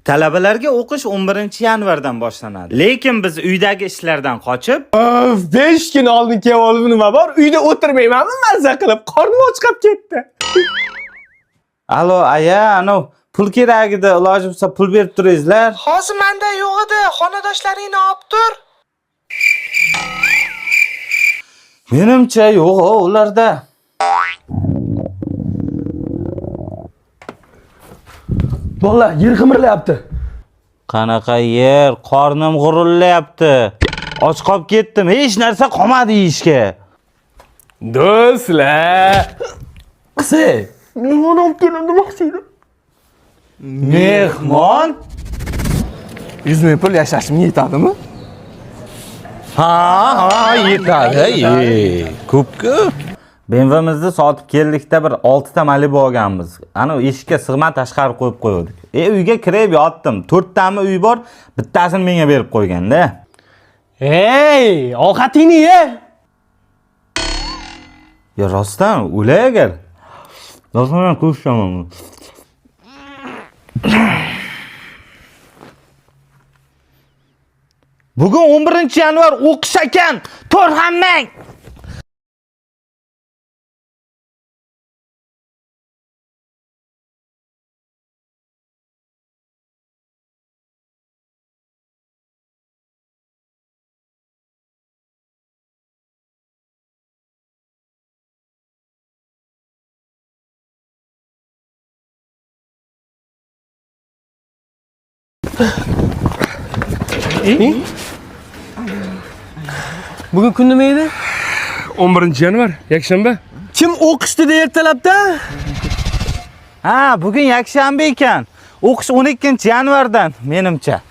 Talabalarga o'qish 11-yanvardan boshlanadi. Lekin biz uydagi ishlardan qochib, 5 kun oldin kelib olib nima bor? Uyda o'tirmaymanmi mazza qilib? Qornim ochqab ketdi. Alo, aya, anov pul kerak edi, iloji bo'lsa pul berib turingizlar. Hozir menda yo'q edi, xonadoshlaringni olib tur. Menimcha yo'q, ularda. Bolalar, yer qimirlayapti. Qanaqa yer? Qornim g'urillayapti. Och qolib ketdim. Hech narsa qolmadi yeyishga. Do'stlar, Qisi. mehmon olib keldim demoqchi edim. Mehmon? 100 ming pul yashashimga yetadimi? Ha, yetadi. Ko'p-ku. BMWmizni sotib keldikda bir 6 ta Malibu olganmiz. Ana eshikka sig'may tashqari qo'yib qo'ydik. Uyga kirib yotdim. 4 tami uy bor, bittasini menga berib qo'yganda. Ey, ovqatingni ye. Ya rostdan o'lay agar. Rostdan ko'rshaman. Bugun 11-yanvar o'qish ekan. To'r hammang. Bugun kun nima edi? 11 yanvar, yakshanba. Kim o'qishdi deya ertalabda? Ha, bugun yakshanba ekan. O'qish 12-yanvardan menimcha.